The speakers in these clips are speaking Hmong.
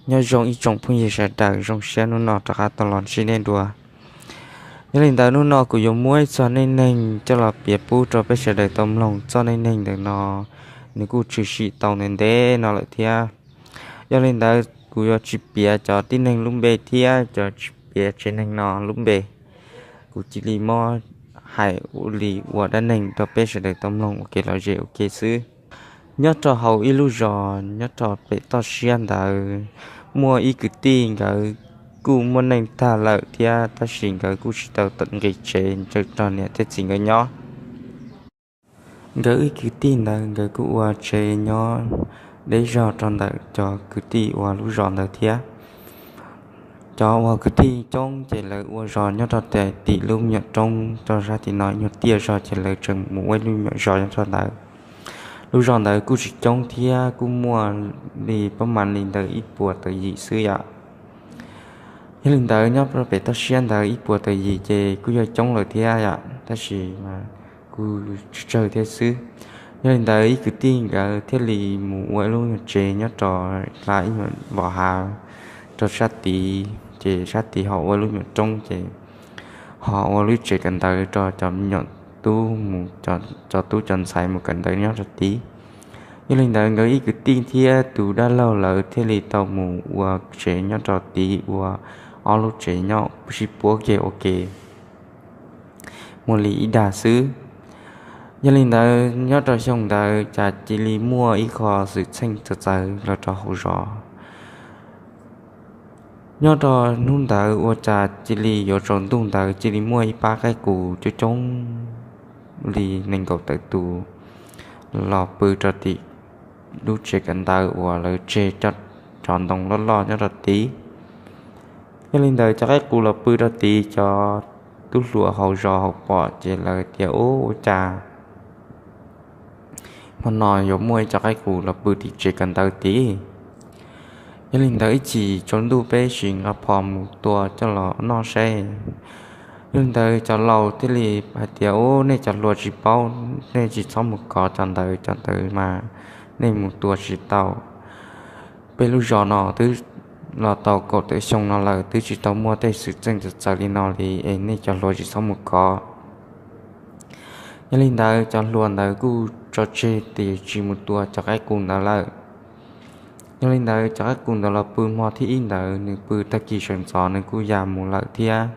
Nyob zoo ib tsoom phooj ywg sawv daws, zoo siab hnub no rov qab tau los ntsib nej dua. Yog li ntawd hnub no kuv yuav muab ib txog neej neeg coj los piav pub rau peb sawv daws tau mloog txoj neej neeg ntawm no, nws kuj tshwm sim tau ntev ntev no lawm thiab. Yog li ntawd kuv yuav tsis piav cov tib neeg lub npe thiab cov tsis piav tsev neeg no lub npe, kuv cia li muab hais ua li ua dab neeg rau peb sawv daws tau mloog ua ke los zem ua ke xwb. Nyob rau hauv ib lub zos nyob rau pem toj siab ntawd, muaj ib kwv tij nkawd kuj muaj neej tag lawm thiab, tab sis nkawd kuj tsis tau nqis tsev rau niam thiab txiv nkawd nyob. Nkawd ib kwv tij ntawd nkawd kuj ua tsev nyob deb zog rau ntawm cov kwv tij uas lub zos ntawd thiab. Cov uas kwv tij coob ces lawv ua zos nyob rau tim lub me nyuam roob rau sab tim no ib nyuag tiaj zog, ces lawv tseem mus ua ib lub me nyuam zos nyob rau ntawd. Lub zos ntawd kuj tsis coob thiab, kuj muaj li pab mas li ntawm ib puas tawm yim xwb yom. Yog li ntawd nyob rau pem toj siab ntawd ib puas tawm yim ces kuj yog coob lawm thiab yom, tab sis kuj tsawg tsawg thiab xwb. Yog li ntawd ib kwv tij nkawd thiaj li mus ua ib lub nyuag tsev nyob rau hla ib nyuag vos hav rau sab tid, ces sab tid ho ua ib lub nyuag roob, ces ho ua lub tsev kawm ntawv rau cov me nyuam tub mus, cov tub cov ntxhais mus kawm ntawv nyob rau tid. Yog li ntawd nkawd ib kwv tij thiab tus dab laug lawv thiaj li tau mus ua tsev nyob rau tid, ua ob lub tsev nyob sib puab kiag ua ke muaj li ib dag xwb. Yog li ntawd nyob rau xyoo ntawd cas cia li muaj ib qho xwm txheej txawv txawv los rau hauv zos. Nyob rau hnub ntawd ua cas cia li yuav tsaus ntuj ntawd cia li muaj ib pab qaib qus coob coob li nees nkaum tawm tus los pw rau tim lub tsev kawm ntawv uas lawv tseg cov ntoo loj loj nyob rau tid. Yog li ntawd cov qaib qus los pw rau tid, cov tub hluas hauv zos hauv pom ces lawv tias, Ub, ua cas hmo no yuav muaj ib co qaib qus los pw tim tsev kawm ntawv tid? Yog li ntawd ib chim tsaus ntuj peb sim nqa phom mus tua coj los noj saib. Yog li ntawd cov laus thiaj li hais tias, Ub, nej cov hluas tsis paub, nej tsis txhob mus kov cov ntawd, cov ntawd mas nej mus tua tsis tau. Peb lub zos no twb los tau kaum tawm xyoo no lawm, twb tsis tau muaj tej xwm txheej txawv txawv li no li, es nej cov hluas tsis txhob mus kov. Yog li ntawd cov hluas ntawd kuj tso tseg tias tsis mus tua cov qaib qus ntawd lawm. Yog li ntawd cov qaib qus ntawd los pw hmo thib ib ntawd, nws pw tag kis sawv ntxov nws kuj ya mus lawm thiab.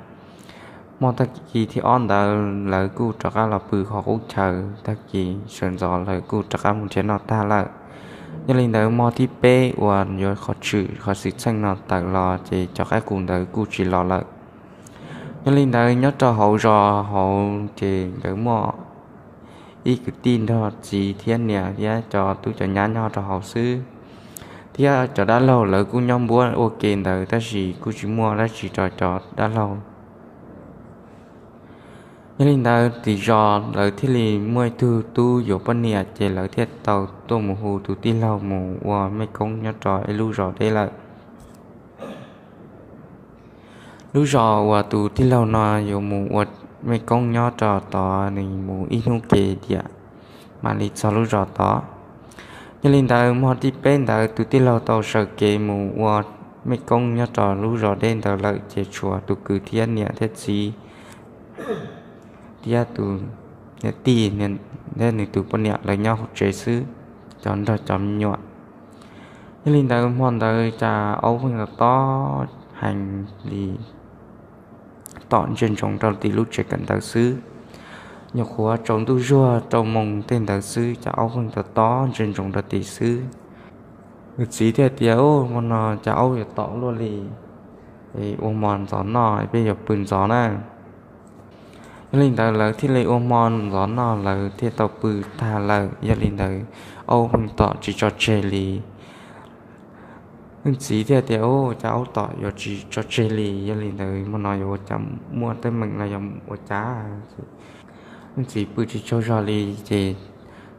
Hmo tag kis thib ob ntawd lawv kuj rov qab los pw qhov qub chaw, tag kis sawv ntxov lawv kuj rov qab mus nrhiav noj tag lawm. Yog li ntawd hmo thib peb uas yuav qhov tshwm qhov xwm txheej no tawm los ces cov qaib qus ntawd kuj tsis los lawm. Yog li ntawd nyob rau hauv zos hauv ces nkawd muaj ib kwv tij nrog txiv thiab niam thiab cov tub cov nyab nyob rau hauv xwb, thiab cov dab laug lawv kuj nyob npuab ua ke ntawd tab sis kuj tsis muaj dab tsi rau cov dab laug. Yog li ntawd tim zos lawv thiaj li muaj ib tug tub yuav poj niam ces lawv thiaj tau tuaj mus hu tus tij laug mus ua mej koob nyob rau ib lub zos deb lawm. Lub zos uas tus tij laug no yuav mus ua mej koob nyob rau tod nws mus ib hnub ke diam mam li txog lub zos tod. Yog li ntawd hmo thib peb ntawd tus tij laug tau sawv kev mus ua mej koob nyob rau lub zos deb ntawd lawm ces tshuav tus kwv thiab niam thiab txiv thiab tus niam tij thiab nws tus poj niam lawv nyob hauv tsev xwb, cov nrog cov me nyuam. Yog li ntawd hmo ntawd cas aub pheej tob heev li, tom ntsia ntsoov rau tim lub tsev kawm ntawv xwb. Nyuam qhuav tsaus ntuj zuag rau moos tej ntawd xwb cas aub pheej tob tob ntsia ntsoov rau tim xwb. Nws txiv thiaj tias, Ub, hmo no cas aub yuav tom luaj li, ua hmo ntxov noj peb yuav pw ntxov na. Yog li ntawd lawv thiaj li ua hmo ntxov noj lawv thiaj tau pw tag lawm. Yog li ntawd aub pheej tom tsis tso tseg li. Nws txiv thiaj tias, Ub, cas aub tom yuav tsis tso tseg li, yog li ntawd hmo no yuav ua cas, muaj teeb meem los yog ua cas? Nws txiv pw tsis tsaug zog li ces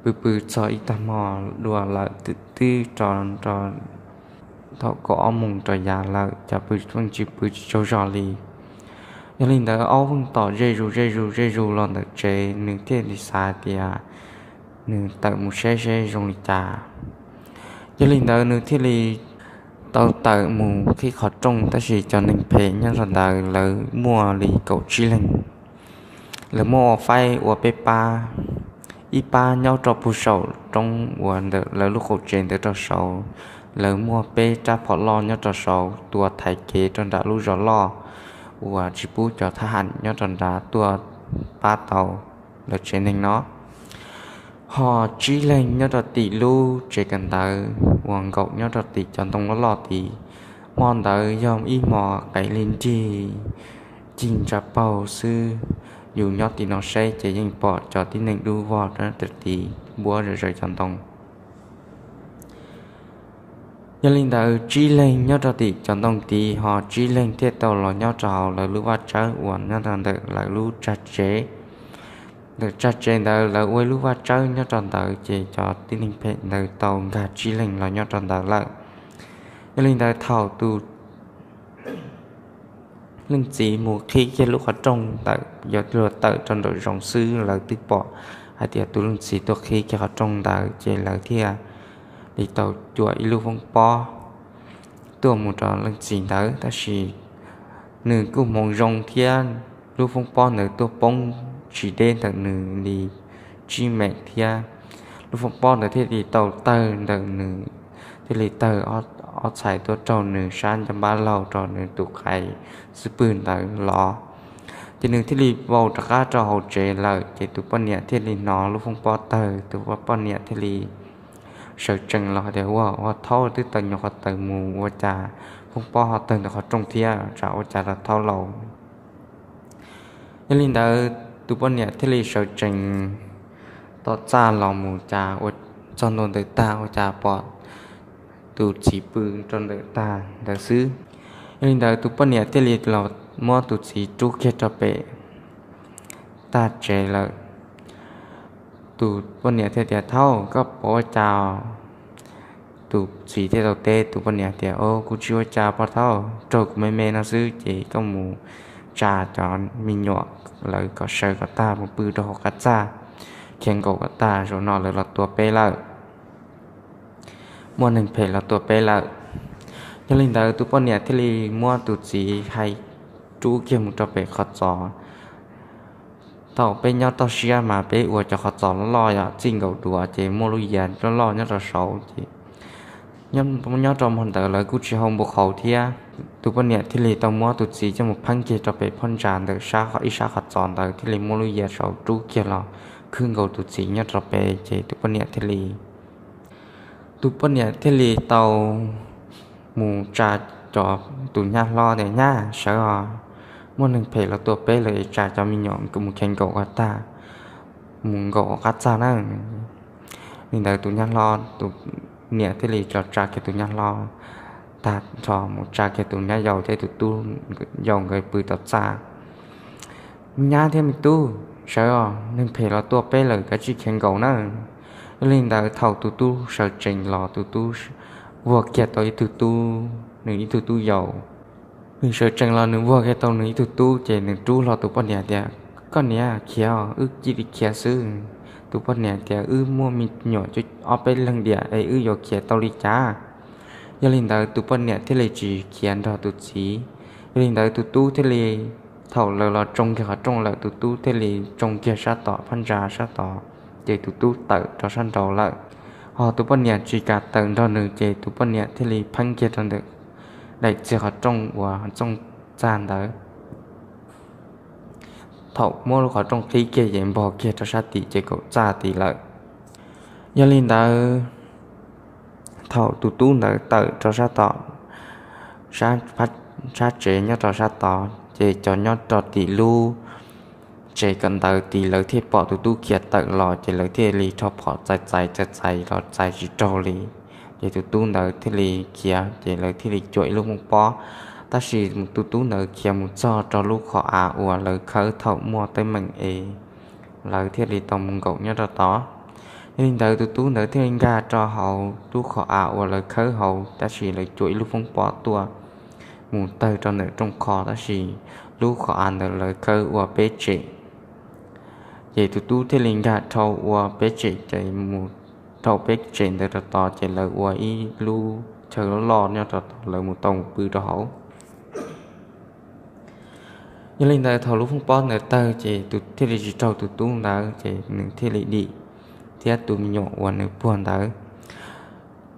pw pw txog ib tag hmo dua lawm, twb rau thaum kaum ob moos rau yav lawm cas pw pheej tsis pw tsis tsaug zog li. Yog li ntawd aub pheej tom ze zus ze zus ze zus los ntawm tsev, nws thiaj li xav tias nws tawm mus saib seb zoo li cas. Yog li ntawd nws thiaj li tau tawm mus qhib qhov rooj, tab sis cov neeg phem nyob rau ntawd lawv muaj li kaum tsib leeg. Lawv muab ua faib ua peb pab, ib pab nyob rau puag saum roob uas ntawm lawv lub qaum tsev ntawd rau saud. Lawv muaj peb rab phom loj nyob rau saud tua thaiv kev rau nram lub zos loj uas tsis pub cov thab ham nyob rau nrad tuaj pab tau lawv tsev neeg no. Ho tsib leeg nyob rau tim lub tsev kawm ntawv uas nkaum nyob rau tim cov ntoo loj loj tid. Hmo ntawd yog ib hmo qev li nrig cig ntsa paug xwb. Yus nyob tim no saib ces yeej pom cov tib neeg dub vog rau tid npuab zom zaws cov ntoo. Yog li ntawd tsib leeg nyob rau tim cov ntoo tid, ho tsib leeg thiaj tau los nyob rau hauv lawv lub vaj tsawb uas nyob rau ntawm lawv lub tsag tsev. Ntawm tsag tsev ntawd lawv ua ib lub vaj tsawb nyob rau ntawd, ces cov tib neeg phem ntawd tau nkag tsib leeg los nyob rau ntawd lawm. Yog li ntawd thaum tus leej txiv mus qhib kiag lub qhov rooj ntawm yuav luag tawm rau nraum zoov xwb, lawv twb pom hais tias tus leej txiv tuaj qhib kiag qhov rooj ntawd, ces lawv thiaj li tau cuam ib lub foob pob tuaj mus rau leej txiv ntawd. Tab sis nws kuj hmoov zoo thiab, lub foob pob ntawd tuaj poob tsis deb ntawm nws li tsib meem thiab. Lub foob pob ntawd thiaj li tau tawg ntawm nws, thiaj li tawg ob txhais tuaj raug nws sab ncaj npab laug rau nws tus qais xub pwg ntawd los. Ces nws thiaj li vau rov qab rau hauv tsev lawm, ces tus poj niam thiaj li hnov lub foob pob tawg, tus poj niam thiaj li sawv tsees los hais tias, Ua, ua thaub twb tawm nyuag qhov taws mus, ua cas foob pob ho tawg ntawm qhov rooj thiab, tsam ua cas rau thaub laus. Yog li ntawd tus poj niam thiaj li sawv tsees tom txaj los mus, cas ua txog ntua ntawm tag ua cas pom tus txiv pw rau ntawm tag ntawd xwb. Yog li ntawd tus poj niam thiaj li los muab tus txiv rub kiag rau pem tag tsev lawm. Tus poj niam thiaj tias, Thaub, koj puas ua cas? Tus txiv thiaj tau teb tus poj niam tias, Kuv tsis ua cas pog thaub, raug kuv me me no xwb, ces koj mus tsa cov me nyuam lawv kom sawv kom tag mus pw rau hauv qab txaj, khiav nkaum kom tag, zaum no lawv los tua peb lawm. Muaj neeg phem los tua peb lawm. Yog li ntawd tus poj niam thiaj li muab tus txiv hais rub kiag mus rau pem qhov txos. Thaum peb nyob toj siab mas peb ua cov qhov txos loj loj yom, txij nkaus duav ces muaj lub yias loj loj nyob rau saud ces nyob rau hmo ntawd lawv kuj tsis hau npua qhauv thiab. Tus poj niam thiaj li tau muab tus txiv coj mus pheeb kiag rau pem phab ntsa ntawm ib sab qhov txos ntawd, thiaj li muaj lub yias saud rub kiag los khwb nkaus tus txiv nyob rau pem, ces tus poj niam thiaj li tus poj niam thiaj li tau mus tsa cov, tus nyab hlob tias, Nyab, sawv os, muaj neeg phem los tua peb lawm, tsa cov me nyuam mus khiav nkaum kom tag, mus nkaum qab txaj na. Li ntawd tus nyab hlob, tus niam thiaj li tso tsa kiag tus nyab hlob tag nrho mus tsa kiag tus nyab yau thiab tus tub yau nkawd pw tom txaj. Me nyab thiab me tub, sawv os, neeg phem los tua peb lawm, kav tsij khiav nkaum na. Yog li ntawd thaum tus tub sawv tsees los tus tub vuag kiag tau ib tug tub, nws ib tug tub yau. Nws sawv tsees los nws vuag kiag tau nws ib tug tub ces nws rub hlo tus poj niam tias, Koj niam, khiav, wb cia li khiav xwb. Tus poj niam tias, Wb muaj me nyuam ob peb leeg diam es wb yuav khiav tau li cas? Yog li ntawd tus poj niam thiaj li tsis khiav nrog tus txiv. Yog li ntawd tus tub thiaj li, thaum lawv los tsoo kiag qhov rooj lawm tus tub thiaj li tsoo kiag sab tom phab ntsa sab tod, ces tus tub tawm rau sab nraud lawm. Ho tus poj niam tsis kam tawm nrog nws ces tus poj niam thiaj li pheeb kiag rau ntawm daim txiag qhov rooj uas txooj txaj ntawd. Thaum muab lub qhov rooj qhib kiag ces npog kiag rau sab tid ces kaum txaj tid lawm. Yog li ntawd thaum tus tub ntawd tawm rau sab tom, sab tsev nyob rau sab tod ces cov nyob rau tim lub tsev kawm ntawv tid lawv thiaj pom tus tub khiav tawm los ces lawv thiaj li rho phom txais txais txais txais los txais tsis raug li. Ces tus tub ntawd thiaj li khiav ces lawv thiaj li cuam ib lub foob pob. Tab sis tus tub ntawd khiav mus txog rau lub qhov av uas lawv khawb thaum muaj teeb meem es lawv thiaj li tau mus nkaum nyob rau tod. Yog li ntawd tus tub ntawd thiaj li nkag rau hauv lub qhov av uas lawv khawb hauv, tab sis lawv cuam ib lub foob pob tuaj mus tawg rau ntawm rooj qho, tab sis lub qhov av ntawd lawv khawb ua peb tsem. Ces tus tub thiaj li nkag dhau ua peb tsem, ces mus dhau peb tsem ntawd rau tod ces lawv ua ib lub chaw loj loj nyob rau tod, lawv mus tau mus pw rau hauv. Yog li ntawd thaum lub foob pob ntawd tawg ces tus thiaj li tsis raug tus tub ntawd ces nws thiaj li dim thiab tus me nyuam uas nws puag ntawd.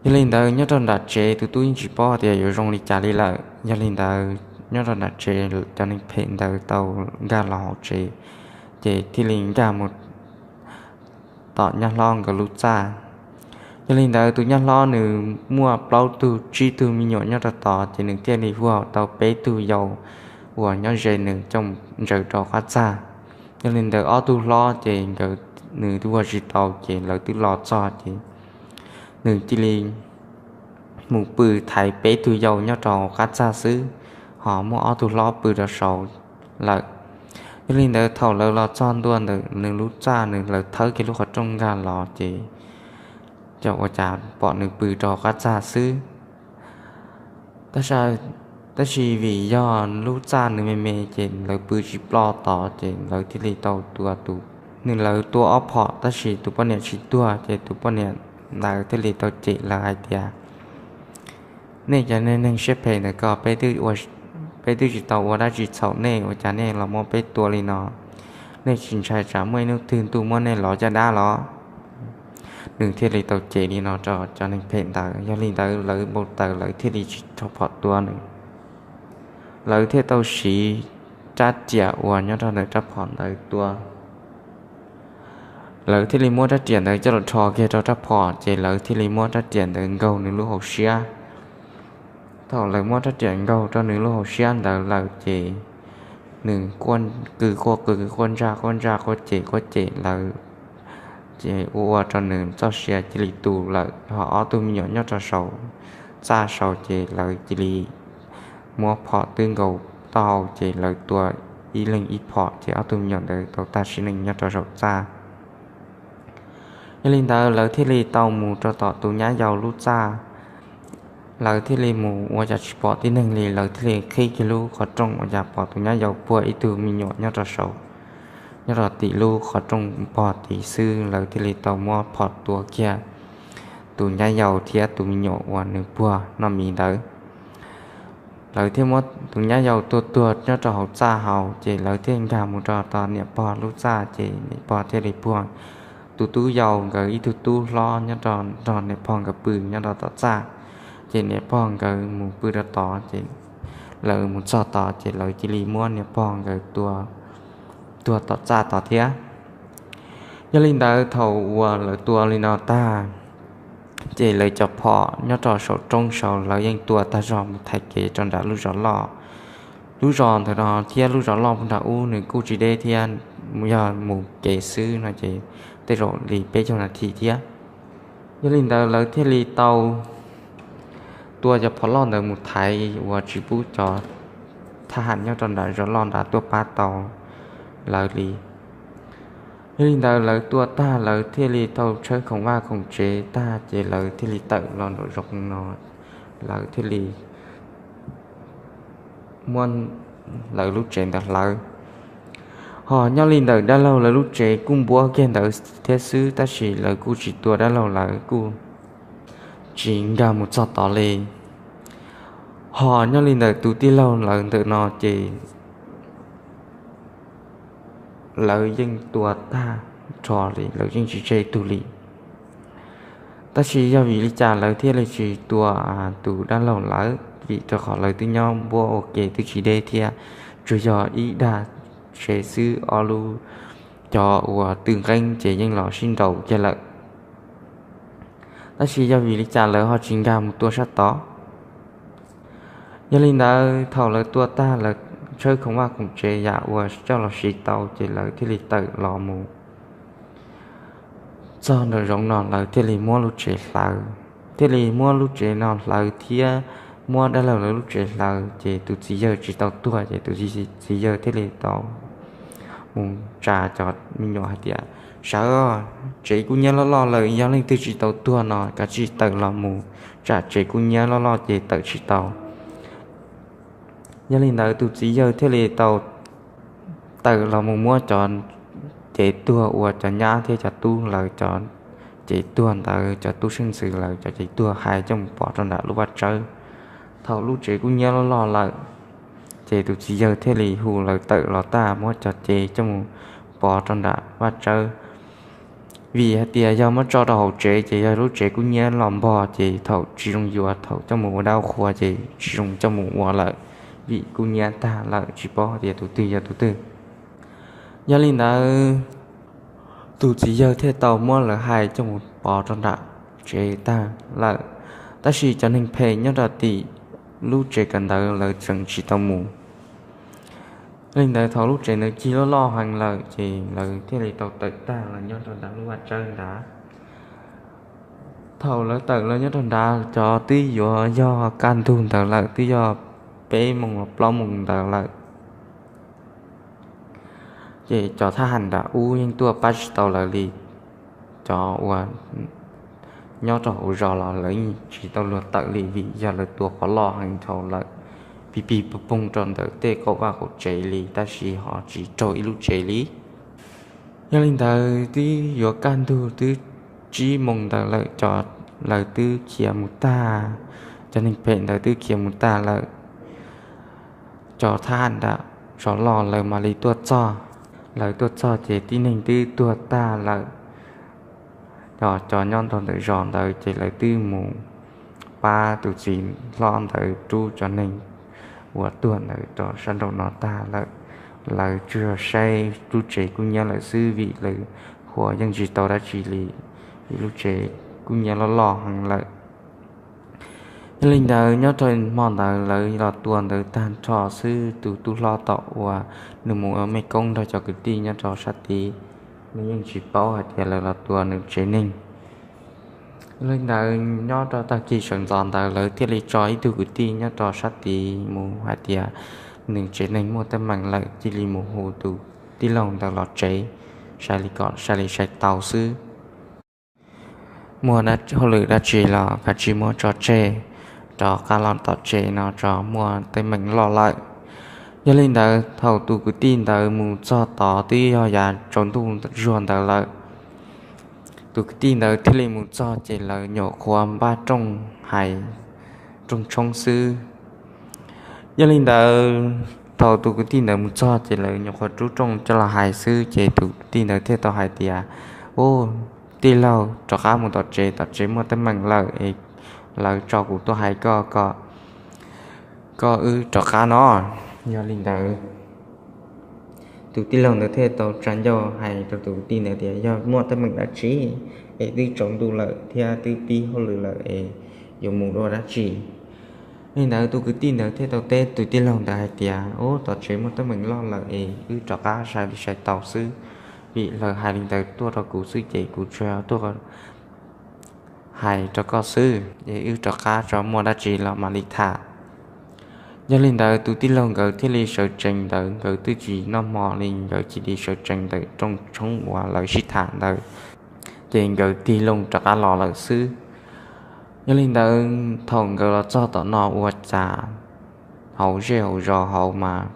Yog li ntawd nyob rau nram tsev tus tub yeej tsis paub tias yuav zoo li cas li lawm. Yog li ntawd nyob rau nram tsev cov neeg phem ntawd tau nkag los hauv tsev, ces thiaj li nkag mus tom nyab hlob nkawd lub txaj. Yog li ntawd tus nyab hlob nws muaj plaub tug tsib tug me nyuam nyob rau tod, ces nws thiaj li huaj tau peb tug yau uas nyob ze nws coj ntsaws rau qab txaj. Yog li ntawd ob tug hlob ces nkawd, nws twb ua tsis tau ces lawv twb los txog ces nws cia li mus pw thaiv peb tug yau nyob rau qab txaj xwb, ho muaj ob tug hlob pw rau saud lawm. Yog li ntawd thaum lawv los txog ntua ntawm nws lub txaj, nws lawv thawb kiag lub qhov rooj nkag los ces cov ua cas pom nws pw rau qab txaj xwb. Tab sis vim yog lub txaj nws me me ces lawv pw tsis ploj tod ces lawv thiaj li tau tua tus, nws lawv tua ob phom tab sis tus poj niam tsis tuag ces tus poj niam ntawd thiaj li tau cem lawv hais tias, nej cov neeg siab phem ntawm ko, peb twb tsis tau ua dab tsi txhaum nej, ua cas nej los muab peb tua li no? Nej tsis ntshai tsam muaj ib hnub twg ntuj muab nej lov caj dab los? Nws thiaj li tau cem li no rau cov neeg phem ntawd. Yog li ntawd lawv npau taws lawv thiaj li tsis rho phom tua nws. Lawv thiaj tau siv rab riam uas nyob rau ntawm rab phom ntawd tua. Lawv thiaj li muab rab riam ntawd coj los rho kiag rau rab phom ces lawv thiaj li muab rab riam ntawd nkaug nws lub hauv siab. Thaum lawv muab rab riam nkaug rau nws lub hauv siab ntawd lawm ces nws quaj qw quaj qw quaj ntsaj quaj ntsaj quaj cem quaj cem lawv, ces ua ua rau nws txoj sia cia li tu lawm, ho ob tug me nyuam nyob rau saum txaj saud ces lawv cia li muab phom twb nkaus taub hau ces lawv tua ib leeg ib phom ces ob tug me nyuam ntawd tau tag sim neej nyob rau saum txaj. Yog li ntawd lawv thiaj li tau mus rau tom tus nyab yau lub txaj. Lawv thiaj li mus ua cas tsis pom tib neeg li, lawv thiaj li qhib kiag lub qhov rooj ua cas pom tus nyab yau puag ib tug me nyuam nyob rau saum, nyob rau tim lub qhov rooj pog tid xwb. Lawv thiaj li tau muab phom tua kiag tus nyab yau thiab tus me nyuam uas nws puag noj miv ntawd. Lawv thiaj muab tus nyab yau tua tuag nyob rau hauv txaj hauv ces lawv thiaj nkag mus rau tom niam pog lub txaj ces niam pog thiaj li puag tus tub yau nkawd ib tug tub hlob nyob rau nrog niam pog nkawd pw nyob rau tom txaj. Ces niam pog nkawd mus pw rau tod ces lawv mus txog tod ces lawv cia li muab niam pog nkawd tua tuag tom txaj tod thiab. Yog li ntawd thaum uas lawv tua li no tag, ces lawv cov phom nyob rau saum roob saud lawv yeej tua tag zog mus thaiv kev rau nram lub zos loj. Lub zos ntawm no thiab lub zos loj nram ub nws kuj tsis deb thiab, yog mus kev xwb no ces tej zaum li peb caug nas this thiab. Yog li ntawd lawv thiaj li tau tua cov phom loj ntawd mus thaiv uas tsis pub cov thab ham nyob rau nram zos loj nrad tuaj pab tau lawv li. Yog li ntawd lawv tua tag lawv thiaj li tau tshawb khoom vaj khoom tsev tag ces lawv thiaj li tawm los nraum zoov no. Lawv thiaj li muab lawv lub tsev ntawd hlawv. Ho nyob li ntawm dab laug lawv lub tsev kuj npuab kiag ntawd thiab xwb tab sis lawv kuj tsis tua dab laug lawv kuj tsis nkag mus txog tod li. Ho nyob li ntawm tus tij laug lawv ntawm no ces lawv yeej tua tag nrho li, lawv yeej tsis tseg tug li. Tab sis yog vim li cas lawv thiaj li tsis tua tus dab laug lawv? Vim rau qhov lawv twb nyob npuab ua ke twb tsis deb thiab, tsuas yog ib dag tsev xwb, ob lub cov uas tw nqeeb ces yeej los sib nraus kiag lawm. Tab sis yog vim li cas lawv ho tsis nkag mus tua sab tod? Yog li ntawd thaum lawv tua tag lawv tshawb khoom vaj khoom tsev yam uas coj los siv tau ces lawv thiaj li tawm los mus txog nraum zoov no lawv thiaj li muab lub tsev hlawv, thiaj li muab lub tsev no hlawv thiab muab dab laug lawv lub tsev hlawv ces tus txiv yawg tsis tau tuag ces tus txiv yawg thiaj li tau mus tsa cov me nyuam hais tias, sawv, tsev kub hnyiab loj loj lawm, yog leej twg tsis tau tuag no kav tsij tawm los mus, tsam tsev kub hnyiab loj loj ces tawm tsis tau. Yog li ntawd tus txiv yawg thiaj li tau tawm los mus muab cov cev tuag uas cov nyab thiab cov tub lawv cov cev tuag ntawd, cov tub xeeb ntxwv lawv cov cev tuag hais coj mus pov rau nram lub vaj tsawb. Thaum lub tsev kub hnyiab loj loj lawm, ces tus txiv yawg thiaj li hu lawv tawm los tag muab cov cev coj mus pov rau nram vaj tsawb. Vim hais tias yog muab tso rau hauv tsev ces yog lub tsev kub hnyiab los npog ces thaum tsis zoo yuav, thaum coj mus ua dab ua qhua ces tsis zoo coj mus ua lawm, vim kub hnyiab tag lawm tsis paub hais tias tus twg yog tus twg. Yog li ntawd, tus txiv yawg thiaj tau muab lawv hais coj mus pov rau nram tsev tag lawm. Tab sis cov neeg phem nyob rau tim lub tsev kawm ntawv lawv tseem tsis tau mus. Li ntawd thaum lub tsev ntawd cig loj loj heev lawm ces lawv thiaj li tau tawm tag los nyob rau nram lub vaj tsawb nrad. Thaum lawv tawm los nyob rau nrad, cov twb yuav yog kaj ntug ntawd lawm, twb yog peb moos los plaub moos ntawd lawm. Ces cov thab ham nram ub yeej tuaj pab tsis tau lawv li. Cov uas nyob rau hauv zos los lawv yeej tsis tau luag tawm li vim yog lawv tua qhov loj heev dhau lawm, pig pig pog poog rau ntawm tej qaum vaj qaum tsev li, tab sis ho tsis raug ib lub tsev li. Yog li ntawd twb yuav kaj ntug twb tsib moos ntawd lawm, cov lawv twb khiav mus tag, cov neeg phem ntawd twb khiav mus tag lawm. Cov thab ham nram zos loj lawv mam li tuaj txog. Lawv tuaj txog ces tib neeg twb tuag tag lawm. Cov nyob rau ntawm zos ntawd ces lawv twb mus pab tus txiv hlob ntawd rub cov neeg uas tuag ntawd rau sab nraum no tag lawm. Lawv tsuas saib lub tsev kub hnyiab lawm xwb vim lawv hu yeej tsis tau dab tsi li, vim lub tsev kub hnyiab loj loj heev lawm. Yog li ntawd nyob rau hmo ntawd lawv los tua ntawd tag nrho xwb, tus tub hlob tom uas nws mus ua mej koob nrog cov kwv tij nyob rau sab tid, nws yeej tsis paub hais tias lawv los tua nws tsev neeg. Li ntawd nyob rau tag kis sawv ntxov ntawd lawv thiaj li tso ib tug kwv tij nyob rau sab tid mus hais tias nws tsev neeg muaj teeb meem lawm, cia li mus hu tus tij laug ntawd los tsev, sai li kom sai li sai tau xwb. Muaj hauj lwm dab tsi los kav tsij muab tso tseg, rov qab los tom tsev no tso, muaj teeb meem loj lawm. Yog li ntawd thaum tus kwv tij ntawd mus txog tod twb yog yav tsaus ntuj zuag ntawd lawm. Tus kwv tij ntawd thiaj li mus txog ces lawv nyuam qhuav npaj rooj hais, rooj tshoob xwb. Yog li ntawd thaum tus kwv tij ntawd mus txog ces lawv nyuam qhuav rub rooj coj los hais xwb ces tus kwv tij ntawd thiaj tau hais tias, Ub, tij laug, rov qab mus tom tsev, tom tsev muaj teeb meem lawm es lawv tso kuv tuaj hais koj kom koj wb rov qab no. Yog li ntawd tus tij laug ntawd thiaj tau tsa ncauj hais rau tus kwv tij ntawd tias, Yog muaj teeb meem dab tsi es twb tsaus ntuj lawm thiab twb pib hauj lwm lawm es yuav mus dua dab tsi? Li ntawd tus kwv tij ntawd thiaj tau teb tus tij laug ntawd hais tias, Ub, tom tsev muaj teeb meem loj lawm es wb rov qab sai li sai tau xwb, vim lawv hais li ntawd tuaj rau kuv xwb ces kuv tsuas tuaj hais rau koj xwb es wb rov qab tso, muaj dab tsi los mam li tham. Yog li ntawd tus tij laug nkawd thiaj li sawv tsees ntawd, nkawd twb tsis noj hmo li, nkawd cia li sawv tsees ntawm rooj tshoob uas lawv sib tham ntawd, ces nkawd tig loo rov qab los lawm xwb. Yog li ntawd thaum nkawd los txog tom no ua cas hauv zej hauv zos hauv mas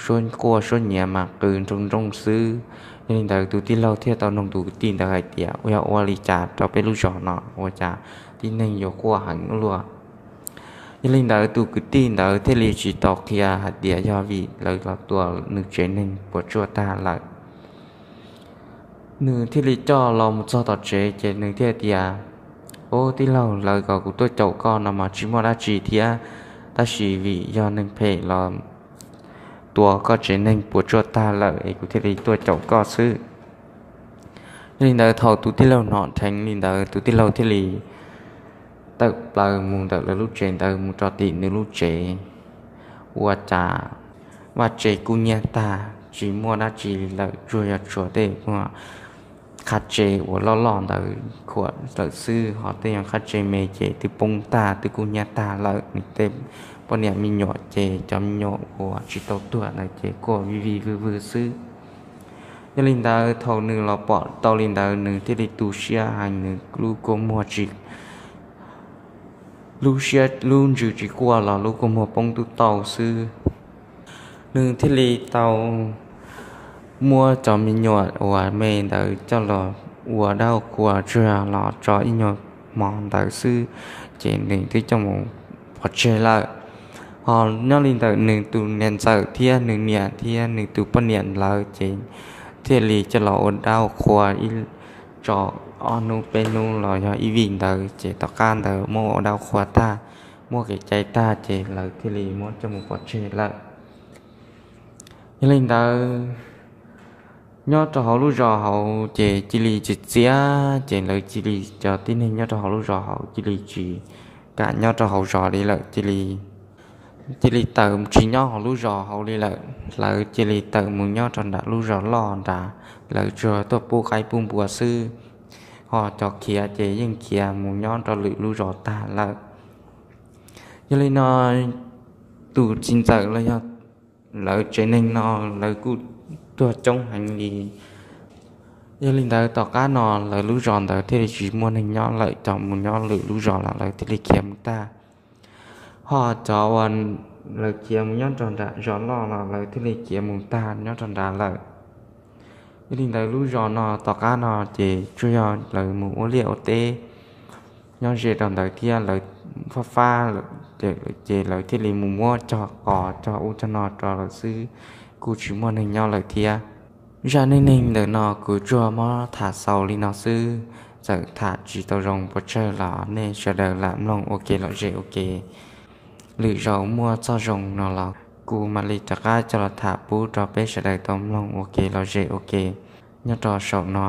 suab quaj suab nyiav mas qw nroo nroo xwb. Yog li ntawd tus tij laug thiaj tau nug tus kwv tij ntawd hais tias, Ua, yog ua li cas rau peb lub zos no ua cas tib neeg yuav quaj heev ua luaj? Yog li ntawd tus kwv tij ntawd thiaj li tsis tau qhia hais tias yog vim lawv los tua nws tsev neeg puas tsuaj tag lawm. Nws thiaj li coj los mus txog tom tsev ces nws thiaj tias, Ub, tij laug, lawv kom kuv tuaj caum koj no mas tsis muaj dab tsi thiab, tab sis vim yog neeg phem los tua koj tsev neeg puas tsuaj tag lawm es kuv thiaj li tuaj caum koj xwb. Yog li ntawd thaum tus tij laug hnov dheev li ntawd tus tij laug thiaj li tawm plaws mus ntawm lawv lub tsev ntawd mus rau tim nws lub tsev. Ua cas vaj tse kub hnyiab tag tsis muaj dab tsi li lawm, tsuas yog tshuav tej qab tse uas loj loj ntawd khuam lawm xwb, ho tej qab tse me ces twb poob tag twb kub hnyiab tag lawm. Nws tej poj niam me nyuam ces cov me nyuam uas tsis tau tuag ntawd ces quaj vij vij vwg vwg xwb. Yog li ntawd thaum nws los pom tau li ntawd nws thiaj li tu siab heev, nws lub kua muag tsis lub siab lub ntsws tsis quaj los lub kua muag poob tub tau xwb. Nws thiaj li tau muab cov me nyuam uas me ntawd coj los ua dab ua qhua tsuag los tso ib nyuag hmo ntawd xwb, ces nws twb coj mus pov tseg lawm. Ho nyob li ntawm nws tus niam ntxawm thiab nws niam thiab nws tus poj niam lawv ces thiaj li coj los ua dab ua qhua ib, tso ob hnub peb hnub los yog ib vij ntawd, ces tom qab ntawd muab ua dab ua qhua tag, muab kev cai tag, ces lawv thiaj li muab coj mus pov tseg lawm. Yog li ntawd, nyob rau hauv lub zos hauv ces cia li tsis txiav, ces lawv cia li, cov tib neeg nyob rau hauv lub zos hauv cia li tsis kam nyob rau hauv zos li lawm, cia li, cia li tawm tsis nyob hauv lub zos hauv li lawm. Lawv cia li tawm mus nyob rau nram lub zos loj nrad, lawv tsuas tuaj pub qaib pub npua xwb. Ho cov khiav ces yeej khiav mus nyob rau lwm lub zos tag lawm. Yog li no, tus txiv ntxawm los yog lawv tsev neeg no, lawv kuj tuag coob heev li. Yog li ntawd, tom qab no lawv lub zos ntawd thiaj li tsis muaj neeg nyob lawm, cov mus nyob lwm lub zos los lawv thiaj li khiav mus tag. Ho cov uas lawv khiav mus nyob rau nram zos loj los lawv thiaj li khiav mus tag nyob rau nrad lawm. Yog li ntawd, lub zos no tom qab no ces tsuas yog lawv mus ua liaj ua teb nyob ze rau ntawd thiab, lawv fab fab, ces lawv thiaj li mus muab cog qos cog ub cog no rau lawm xwb, kuj tsis muaj neeg nyob lawm thiab. Zaj neej neeg ntawm no kuv tsuas muab tham xaus li no xwb. Txawm tham tsis tau zoo pes tsawg los nej sawv daws lam mloog ua ke lom zem ua ke. Lwm zaus muaj txoj zoo no los kuv mam li rov qab coj los tham pub rau peb sawv daws tau mloog ua ke lom zem ua ke nyob rau saum no.